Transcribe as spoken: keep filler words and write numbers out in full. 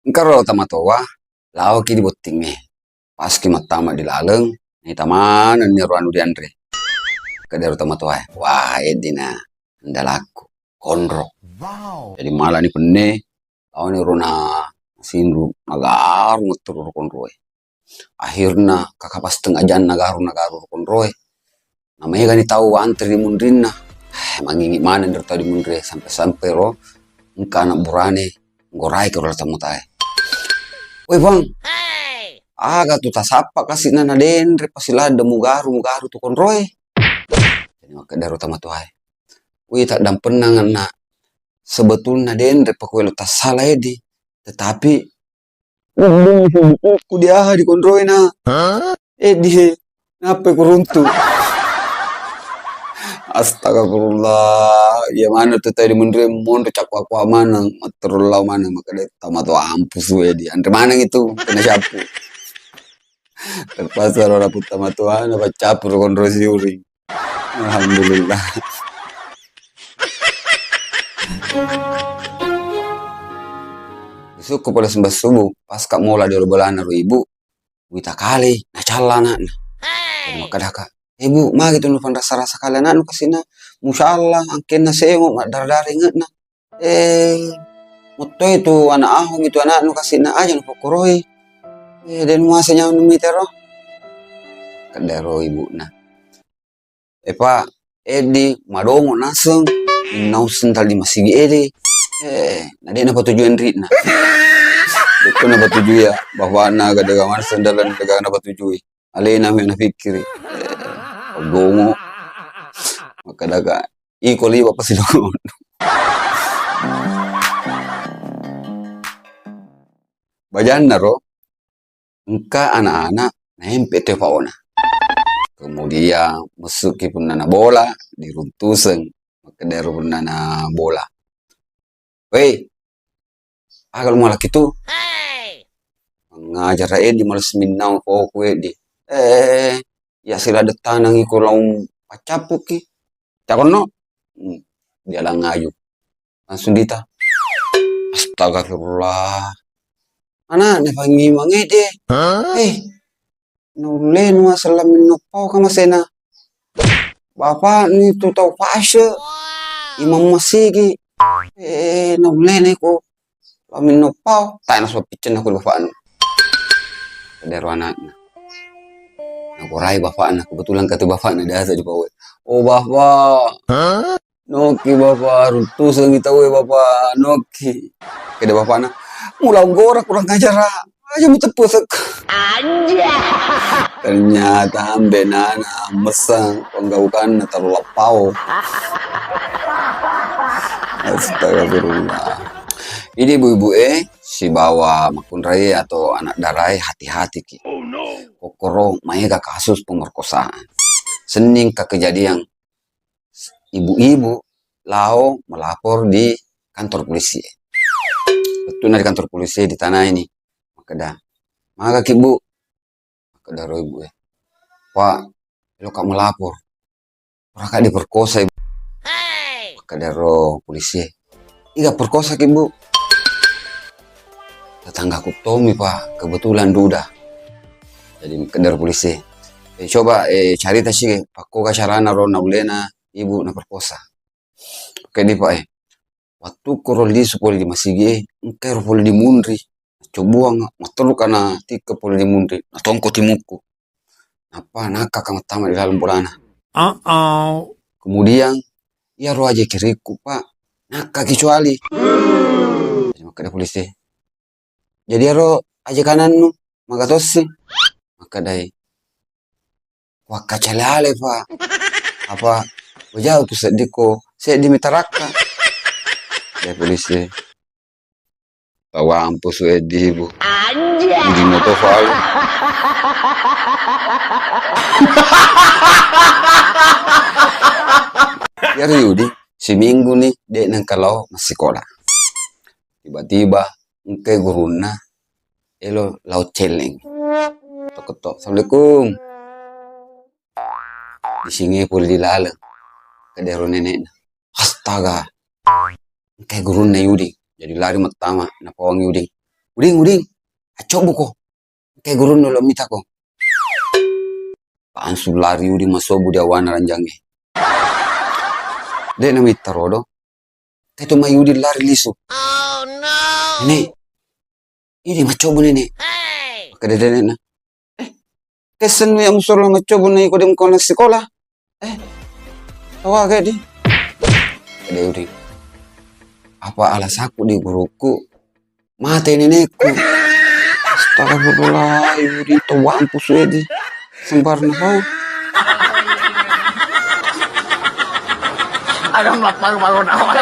Engkaro tomatoa, laoki di bottingnge. Paski mattama di laleng, naita manenni ro anu dianre. Kedero tomatoae, "Wah, eddina andalakku, konro." Jadi malani penne, laoni ro na sinru, nagaru metturu ro konroe. Akhirna, kaka pas tengah jam nagaru-nagaru ro konroe. Namegani tau antri di munrinna. Eh, mangingi maneng ro tau di munri, sampai-sampai ro engka anak burane nggoraiki ro tomatoae. "Woi, Bang, aga tu tasappa kasina nadenre pasiladde mugaru-mugaru tu konroe?" Jadi makkeda ro tomatoae, "Wih, taddampennang, Nak. Sebetulna denre pakuelo tassala edi, tetapi Wedding sibukku diaha dikonroina. Hah? Eh, di, nappai kuruntu." Astagfirullah, iya maneng tu tadi menre monro cakwa-kwa maneng, matterullau maneng, makkeda tomatoa ampusu edi, anre maneng itu, kena syapu. Terpaksa ro dapur tomatoa, na paccapu ro konro siuring. Alhamdulillah. Besukku pada sembah subuh, pas ka mola di olo bolana ro ibu, wita kale, nacalla anakna. Jadi makkedaka, "Eh, Bu, magi tu nupanrasa-rasa kale anaknu kasina? Masya Allah, angkenna semo, maddara-dara ingetna." Eh, muttoi tu anak ahong itu anaknu kasina, aja nupokkoroi. Eh, den muasa nyawa mitero. Kedero ibuna. Eh, Pak, eddi madongo naseng, innau sendal di masigi ede. Eh, na de napatujui anrikna. Betul napatujui ya, bapakna gak dagang mana sendal dan dagang napatujui. Alena mi napikkiri. Eh, dongo. Makkadaka, iko liwa pasi dongo. Bajanna ro, engka anak-anak naempe tu paona. Kemudian messuki punna nabola, diruntuseng. Makkedaro punna nabola. Wei, aga lu malaki tu? Mangajara eddi males minnau poku eddi. Eh, ya sila dettanang iko laung paccappuki. Cakonno? Hmm, dialang aju. Langsung dita. Astagfirullah. Anakna pangimang ede. Eh, naulle nuaseng laminno pau kamasena. Bapakni tu tau fase, imam masigi. Eh, naulle neko laminno pau, tae naso piccenna ko bapakna. Kedero anakna. Nakorai bapakna, kebetulan katu bapakna biasa di pawe. Oh, Bapak. Noki, Bapak, runtusengi tauwe, Bapak, noki. Kede bapakna, "Mula nggora kurang ajar, ah. Aja muteppu sek." Ternyata ambenana meseng penggaukanna terlalu lapau. Astagfirullah. Jadi ibu-ibu e, sibawa makkunrai atau anak darai, hati-hati ki. Kokkoro maega kasus pemerkosaan. Senning ka kejadian ibu-ibu lao melapor di kantor polisi. Wettunna di kantor polisi ditanaini, makkeda, "Magaki, Bu?" Makkedaro ibu e, "Pak, eloka melapor. Puraka diperkosa, Ibu." Makkedaro polisi e, "Iga perkosaki, Bu?" "Tetanggaku tommi, Pak, kebetulan duda." Jadi makkedaro polisi, "Eh, coba, eh, carita si, pakkoga carana ro naulena ibu naperkosa." Oke di, Pak, eh. Wattukku ro lisu pole di masigi e, engkai ro pole di munri. Cobuang, matteru kana tikka pole di munri, natongko timukku. Nappa nakkaka mattama di dalam bolana. Kemudian, iyaro aje kirikku, Pak, nakka kecuali. Jadi makkeda polisi, "Jadi iyaro aje kanannu, magatossi?" Makkedai, "Kuakkacale-ale, Pak. Apa, wajau ku seddiko, seddi mitarakka." Jadi polisi, "Tawampu suwe dibu." Anjay. Di moto fau. Yari Yudi, siminggu ni, de nengka lao massikola. Tiba-tiba, engkai gurunna, elo lao celleng. Tok-tok, "Assalamualaikum." Disinge pole di laleng. Kedero nenekna. Astaga. Engkai gurunna Yuding. Jadi lari mattama, napawangi Yuding. "Uding, Uding, accobbuko. Engkai gurunnu lo mitako." Langsung lari Uding masobbu di awana ranjangnge. De' namitta rodo. Engkai tu mai Uding lari lisu. "Nenek, idi maccobbu, Nenek." Makkeda denekna, "Eh, kessennu ya musoro maccobbu na iko de' mukona sikola? Eh, tawa ke di." Makkeda Uding, "Apa alasaku di gurukku? Mate nenekku." Astagfirullah, Uding to wampu suedi. Sembarna bau. Ada melampau-lampau nawa.